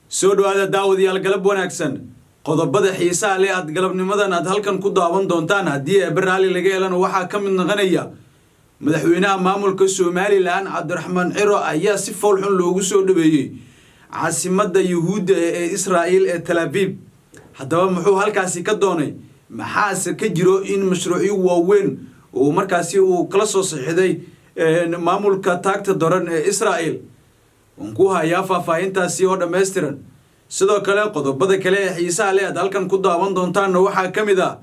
Soo dhowaada daawadayaal, galab wanaagsan. Qodobada xiisaha leh aad galabnimadan aad halkan ku daawan doontaan haddii Eebbe raalli laga helana waxaa ka mid noqonaya: madaxweynaha maamulka Somaliland Cabdiraxmaan Ciro ayaa si foolxun loogu soo dhaweeyey caasimadda Yuhuudda ee Israa'iil ee Tel Aviv. Haddaba muxuu halkaasi ka doonay? Maxaase ka jiro in mashruucyo waaweyn uu markaasi uu kala soo saxiixday maamulka taagta daran ee Israa'el? Waan ku hayaa faahfaahintaasi oo dhammaystiran. Sidoo kale qodobada kale ee xiisaha leh aad halkan ku daawan doontaanna waxaa ka mid ah: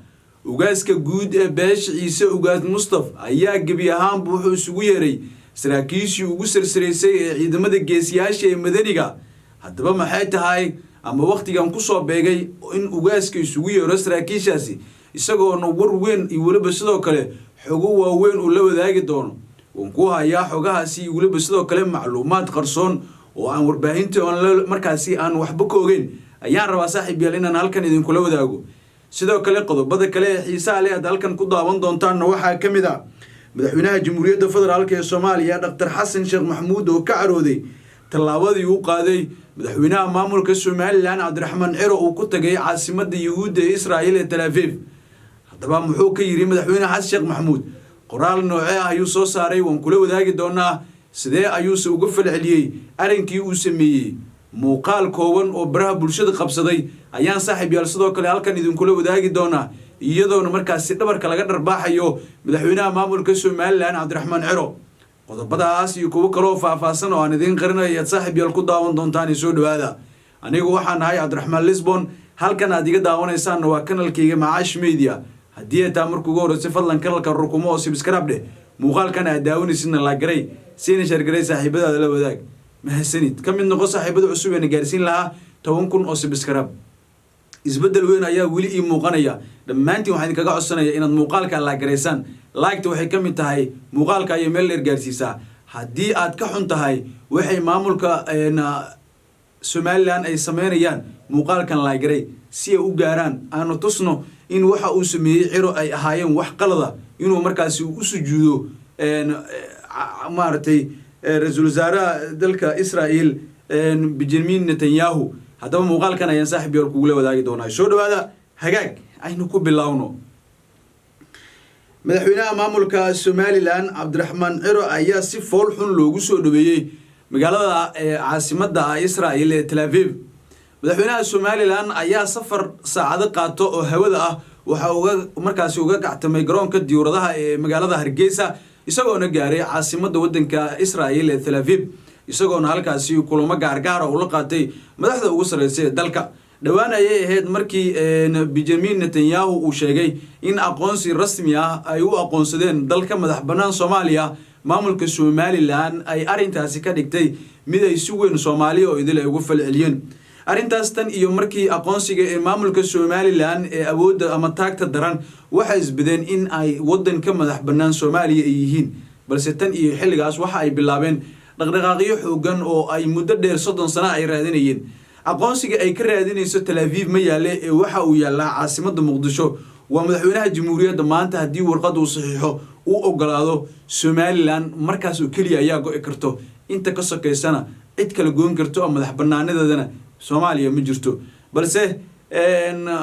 ugaaska guud ee beesha Ciise, Ugaas Mustaf, ayaa gebi ahaanba wuxuu isugu yeeray saraakiishii ugu sarsaraysay ee ciidamada geesiyaasha ee madaniga. Haddaba maxay tahay ama wakhtigan kusoo beegay in ugaaska isugu yeero saraakiishaasi, isagoona war weyn iyo weliba sidoo kale xogo waaweyn uu la wadaagi doono? Waan ku hayaa xogahaasi iyo weliba sidoo kale macluumaad qarsoon oo aan warbaahinta oon markaasi aan waxba ka ogeyn ayaan rabaa, saaxiib yaal, inaan halkan idinkula wadaago. Sidoo kale qodobada kale ee xiisaha leh aad halkan ku daawan doontaanna waxaa ka mid ah: madaxweynaha Jamhuuriyadda Federaalka ee Soomaaliya, Dhaktar Xasan Sheekh Maxamuud, oo ka carooday tallaabadii uu qaaday madaxweynaha maamulka Somaliland Cabdiraxmaan Ciro uu ku tagay caasimadda Yuhuudda ee Israa'iil ee Tel Aviv. Haddaba muxuu ka yidhi madaxweyne Xasan Sheekh Maxamuud? Qoraal noocee ah ayuu soo saaray? Waan kula wadaagi doonaa. Sidee ayuuse uga falceliyey arrinkii uu sameeyey? Muuqaal kooban oo baraha bulshada qabsaday ayaan, saaxiib yaal, sidoo kale halkan idinkula wadaagi doonaa, iyadoona markaasi dhabarka laga dharbaaxayo madaxweynaha maamulka Somaliland Cabdiraxmaan Ciro. Qodobadaas iyo kuwo kaleoo faahfaahsan oo aan idiin qarinayo ayaad, saaxiib yaal, ku daawan doontaan. Soo dhowaada. Anigu waxaan ahay Cabdiraxmaan Lisbon, halkan aad iga daawanaysaanna waa kanalkayga Macaash Media. Haddii ay taa marka ugu horreysay, fadlan kanalka rukumo oo subscribe dheh, muuqaalkan aad daawanaysidna like garay, siina share garay, saaxiibadaada la wadaag. Mahadsanid. Ka mid noqo saaxiibada cusub ee na gaarsiin lahaa 10,000 oo subscribe. Isbeddel weyn ayaa weli ii muuqanaya. Dhammaantiin waxaan idinkaga codsanaya inaad muuqaalka like garaysaan. Like-ta waxay ka mid tahay muuqaalka ayay meel dheer gaarsiisaa. Haddii aad ka xun tahay waxay maamulka Somaliland ay sameynayaan, muuqaalkan like garay si ay u gaaraan. Aanu tusno in waxa uu sameeyey Ciro ay ahaayeen wax qalada, inuu markaasi u sujuudo maaragtay ra-iisul wasaaraha dalka Israel Benjamin Netanyahu. Haddaba muuqaalkan ayaan, saaxib yaal, kugula wadaagi doonaa. Soo dhawaada. Hagaag, aynu ku bilowno. Madaxweynaha maamulka Somaliland Cabdiraxmaan Ciro ayaa si fool xun loogu soo dhaweeyey magaalada caasimadda ah Israel ee Tel Aviv. Madaxweynaha Somaliland ayaa safar saacado qaato oo hawada ah waxa uga markaasi uga kactamay garoonka diyuuradaha ee magaalada Hargeysa, isagoona gaaray caasimadda waddanka Israel ee Tel Aviv, isagoona halkaasi kulamo gaargaara ula qaatay madaxda ugu sarreysa ee dalka. Dhowaan ayay ahayd markii Benjamin Netanyahu uu sheegay in aqoonsi rasmi ah ay u aqoonsadeen dalka madax bannaan Soomaaliya. Maamulka Somaliland ay arrintaasi ka dhigtay mid ay si weyn Soomaaliya oo idil ay ugu falceliyeen arrintaas. Tan iyo markii aqoonsiga ee maamulka Somaliland ee awoodda ama taagta daran, waxay isbideen in ay waddan ka madax bannaan Soomaaliya ay yihiin. Balse tan iyo xilligaas waxa ay bilaabeen dhaqdhaqaaqyo xoogan oo ay muddo dheer, 30 sano, ay raadinayeen. Aqoonsiga ay ka raadinayso Tel Aviv ma yaale ee waxa uu yaallaa caasimadda Muqdisho. Waa madaxweynaha jamhuuriyadda. Maanta haddii warqad uu saxiixo, uu ogolaado Somaliland, markaas oo keliya ayaa go'i karto. Inta ka sokaysana cid kala goyn karto oo madax banaanadeedana Soomaaliya ma jirto. Balse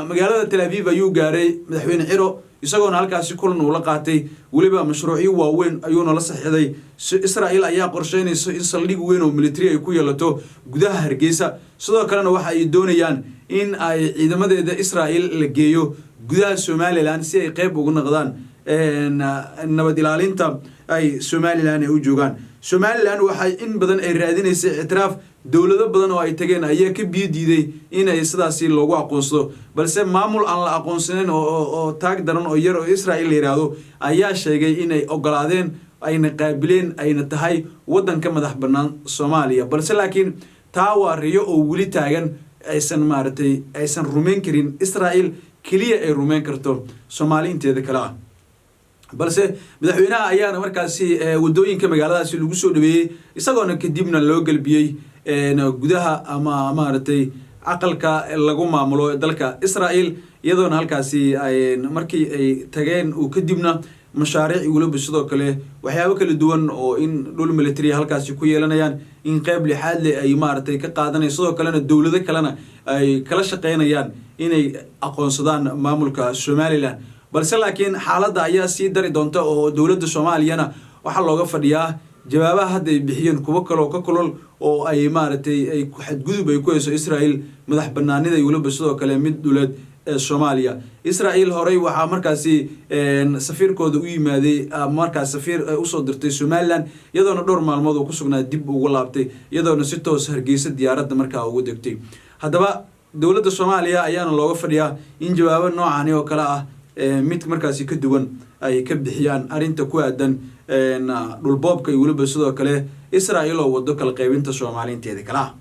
magaalada Tel Aviv ayuu gaaray madaxweyne Ciro, isagoona halkaasi kulan uu la qaatay, weliba mashruucyo waaweyn ayuuna la saxiixday. Israel ayaa qorsheynaysa in saldhig weyn oo military ay ku yeelato gudaha Hargeysa. Sidoo kalena waxa ay doonayaan in ay ciidamadeeda Israel la geeyo gudaha Somaliland si ay qeyb ugu noqdaan nabad ilaalinta ay Somaliland ay u joogaan. Somaliland waxay in badan ay raadinaysay ictiraaf. Dowlado badan oo ay tageen ayaa ka biyo diiday in ay sidaasi loogu aqoonsado. Balse maamul aan la aqoonsanayn oo taag daran oo yar oo Israel la yidhaahdo ayaa sheegay inay ogolaadeen, ayna qaabileen, ayna tahay waddan ka madax bannaan Soomaaliya. Balse laakiin taa waa riyo oo weli taagan, aysan maaragtay aysan rumayn karin Israel keliya, ay rumayn karto Soomaali inteeda kale ah. Balse madaxweynaha ayaana markaasi wadooyinka magaaladaasi lagu soo dhaweeyey, isagoona kadibna loo gelbiyey gudaha ama maaragtay aqalka lagu maamulo dalka Israel, iyadoona halkaasi markii ay tageen uu kadibna Mashaariic weliba sidoo kale waxyaabo kala duwan oo in dhul military halkaasi ku yeelanayaan, in qeyb lixaad leh ay maaragtay ka qaadanaya, sidoo kalena dowlado kalena ay kala shaqeynayaan inay aqoonsadaan maamulka Somaliland. Balse laakiin xaaladda ayaa sii dari doonta, oo dowladda Soomaaliyana waxaa looga fadhiyaa jawaabaha hadda ay bixiyeen kuwo kaloo ka kulol oo ay maaragtay ay xadgudub ay ku hayso Israel madax banaanida iyo weliba sidoo kale mid dhuleed ee Soomaaliya. Israel horey waxaa markaasi safiirkooda u yimaaday, markaas safiir usoo dirtay Somaliland, iyadoona dhowr maalmood oo kusugnaa dib ugu laabtay, iyadoona si toos Hargeysa diyaaradda markaa ugu degtay. Haddaba dowladda Soomaaliya ayaana looga fadhiyaa in jawaabo noocani oo kale ah mid markaasi ka duwan ay ka bixiyaan arrinta ku aadan dhulboobka iyo weliba sidoo kale Israel oo wado kala qaybinta Soomaaliinteeda kale ah.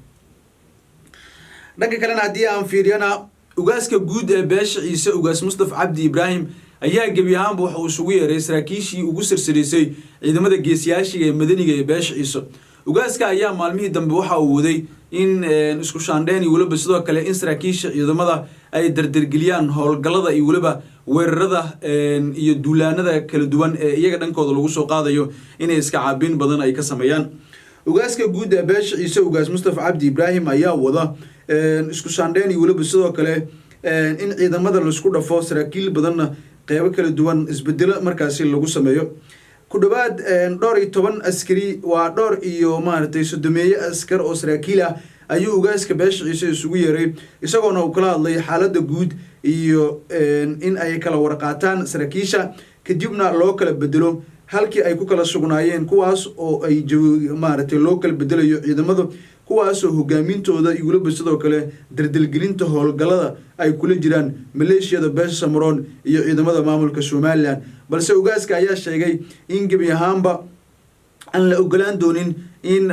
Dhanka kalena haddii aan fiiriyana, ugaaska guud ee beesha Ciise, Ugaas Mustaf Cabdi Ibraahim, ayaa gebi ahaanba waxa uu isugu yeeray saraakiishii ugu sirsiraysay ciidamada geesiyaashiga ee madaniga ee beesha Ciise. Ugaaska ayaa maalmihii dambe waxa uu waday in isku shaandheen iyo weliba sidoo kale in saraakiisha ciidamada ay dardargeliyaan howlgallada iyo weliba weerarada iyo duulaanada kala duwan ee iyaga dhankooda lagu soo qaadayo inay iska caabin badan ay ka sameeyaan. Ugaaska guud ee beesha Ciise, Ugaas Mustafa Cabdi Ibraahim, ayaa wada isku shaandheen iyo weliba sidoo kale in ciidamada laisku dhafo, saraakiil badanna qeybo kala duwan isbedelo markaasi lagu sameeyo. Ku dhowaad dhowr iyo toban askari, waa dhowr iyo maaragtay sodomeeye askar oo saraakiil ah, ayuu ugaaska beesha Ciise isugu yeeray, isagoona uu kala hadlay xaaladda guud iyo in ay kala warqaataan saraakiisha, kadibna loo kala bedelo halkii ay ku kala sugnaayeen, kuwaas oo ay maaragtay loo kala bedelayo ciidamada, kuwaasoo hogaamintooda iyo weliba sidoo kale dardelgelinta howlgallada ay kula jiraan maleeshiyada beesha Samaroon iyo ciidamada maamulka Somaliland. Balse ugaaska ayaa sheegay in gebi ahaanba aan la ogolaan doonin in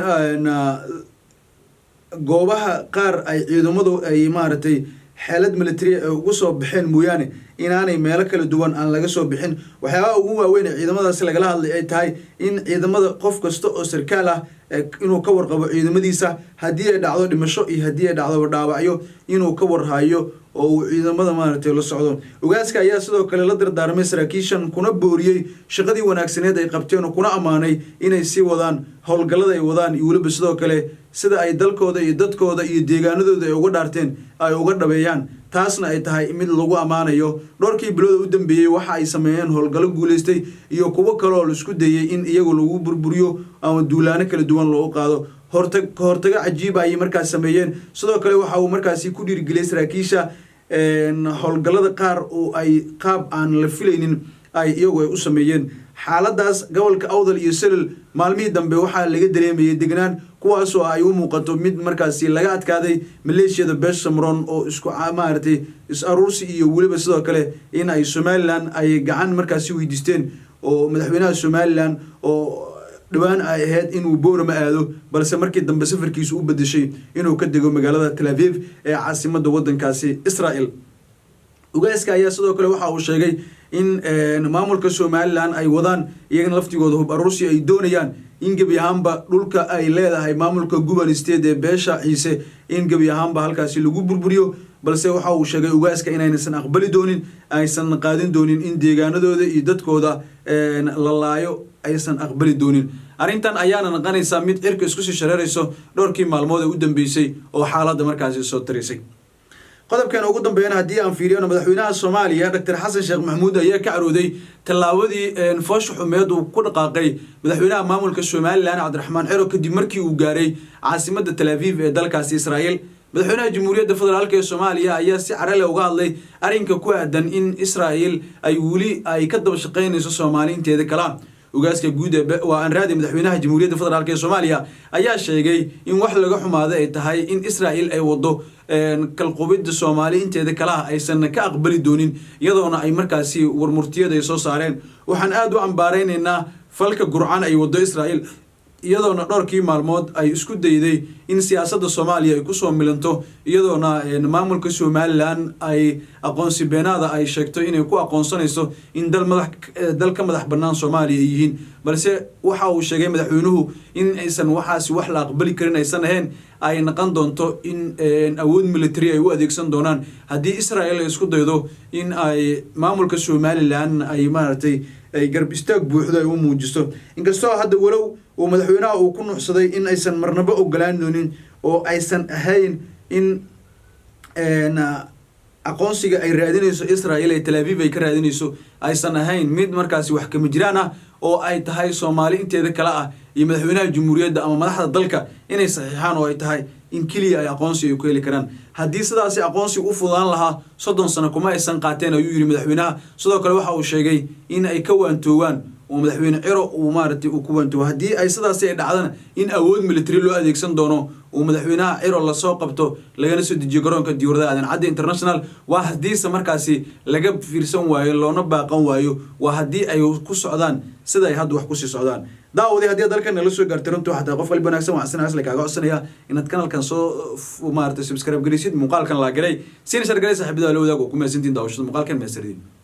goobaha qaar ay ciidamadu ay maaragtay xeelad military ay ugu soo baxeen mooyaane, inaanay meelo kala duwan aan laga soo bixin. Waxyaabaha ugu waaweyn ee ciidamadaasi lagala hadlay ay tahay in ciidamada qof kasta oo sarkaal ah inuu ka warqabo ciidamadiisa, haddii ay dhacdo dhimasho iyo haddii ay dhacdo dhaawacyo, inuu ka warhayo oo uu ciidamada maaragtay la socdo. Ugaaska ayaa sidoo kale la dardaarmay saraakiishan, kuna booriyey shaqadii wanaagsaneed ay qabteen oo kuna ammaanay inay sii wadaan howlgallada ay wadaan iyo weliba sidoo kale sida ay dalkooda iyo dadkooda iyo deegaanadooda ay uga dhaarteen ay uga dhabeeyaan, taasna ay tahay mid lagu ammaanayo. Dhowrkii bilooda u dambeeyey waxa ay sameeyeen howlgallo guuleystay iyo kuwo kale oo laisku dayey in iyagu lagu burburiyo ama duulaano kala duwan loogu qaado. Hortag kahortago cajiiba ayay markaas sameeyeen. Sidoo kale waxa uu markaasi ku dhiirigeliyey saraakiisha howlgallada qaar oo ay qaab aan la filaynin ay iyagu ay u sameeyeen. Xaaladaas gobolka Awdal iyo Selel maalmihii dambe waxaa laga dareemayay degnaan, kuwaasoo ay u muuqato mid markaasi laga adkaaday maleeshiyada beesha Samroon oo isku maaragtay is aruursi iyo weliba sidoo kale in ay Somaliland ay gacan markaasi weydiisteen, oo madaxweynaha Somaliland oo dhowaan ay ahayd inuu Boorama aado, balse markii dambe safarkiisu u bedeshay inuu ka dego magaalada Tel Aviv ee caasimadda waddankaasi Israel. Ugaaska ayaa sidoo kale waxa uu sheegay in maamulka Somaliland ay wadaan iyagana laftigooda hub aruursi ay doonayaan in gebi ahaanba dhulka ay leedahay maamulka Guban State ee beesha Ciise in gebi ahaanba halkaasi lagu burburiyo. Balse waxa uu sheegay ugaaska inaysan aqbali doonin, aysan qaadin doonin in deegaanadooda iyo dadkooda la laayo, aysan aqbali doonin. Arrintan ayaana naqanaysaa mid cirka isku sii shareerayso dhowrkii maalmood ee u dambeysay oo xaaladda markaasi soo tarisay. Qodobkan ugu dambeeyana haddii aan fiiriyano, madaxweynaha Soomaaliya Dr Xasan Sheekh Maxamuud ayaa ka carooday tallaabadii foosha xumeed uu ku dhaqaaqay madaxweynaha maamulka Somaliland Cabdiraxmaan Ciro, kadib markii uu gaaray caasimadda Tel Aviv ee dalkaasi Israa'iil. Madaxweynaha Jamhuuriyadda Federaalk ee Soomaaliya ayaa si carale uga hadlay arrinka ku aadan in Israa'iil ay weli ay ka daba shaqaynayso Soomaali inteeda kala. Ugaaska guud ee waa anraadi madaxweynaha Jamhuuriyadda Federaalk ee Soomaaliya ayaa sheegay in wax laga xumaada ay tahay in Israa'iil ay wado kalqubidda Soomaali inteeda kalaha, aysan ka aqbali doonin, iyadoona ay markaasi warmurtiyada ay soo saareen. Waxaan aada u cambaaraynaynaa falka gurcan ay wado Israa'iil. Iyadoona dhowrkii maalmood ay isku dayday in siyaasadda Soomaaliya ay kusoo milanto, iyadoona maamulka Somaliland ay aqoonsi beenaada ay sheegto inay ku aqoonsanayso in dal madax dal ka madax bannaan Soomaaliya ay yihiin. Balse waxa uu sheegay madaxweynuhu in aysan waxaasi wax la aqbali karin aysan ahayn, ay naqan doonto in awood military ay u adeegsan doonaan haddii Israel ay isku daydo in ay maamulka Somaliland ay maaragtay ay garab istaag buuxdo ay u muujiso. Inkastoo hadda walow uu madaxweynaha uu ku nuuxsaday in aysan marnabo ogolaan doonin oo aysan ahayn in aqoonsiga ay raadinayso Israel ee Tel Aviv ay ka raadinayso aysan ahayn mid markaasi wax kama jiraan ah, oo ay tahay Soomaali inteeda kale ah iyo madaxweynaha jamhuuriyadda ama madaxda dalka inay saxiixaan, oo ay tahay in keliya ay aqoonsi ay ku heli karaan. Haddii sidaasi aqoonsi u fudaan lahaa, 30 sano kuma aysan qaateen, ayuu yidhi madaxweynaha. Sidoo kale waxa uu sheegay in ay ka waantoowaan oo madaxweyne Ciro uu maaragtay uu ku waantoobo, haddii ay sidaasi ay dhacdana in awood military loo adeegsan doono, uu madaxweynaha Ciro lasoo qabto, lagana soo dejiyo garoonka diyuuradaha Aadan Cadde International. Waa haddiise markaasi laga fiirsan waayo, loona baaqan waayo, waa haddii ay ku socdaan sida ay hadda wax kusii socdaan. Daawadi, haddii aad dalkan nala soo gaartay, runtii waxaa tahay qof qalbi wanaagsan. Waxaan si asli kaaga codsanaya inaad kanalkan soo maaragtay subscribe garaysid, muuqaalkan la garay, siina share garay, saaxiibada la wadaag oo ku mahadsantiin daawashada muuqaalkan. Mahadsanidin.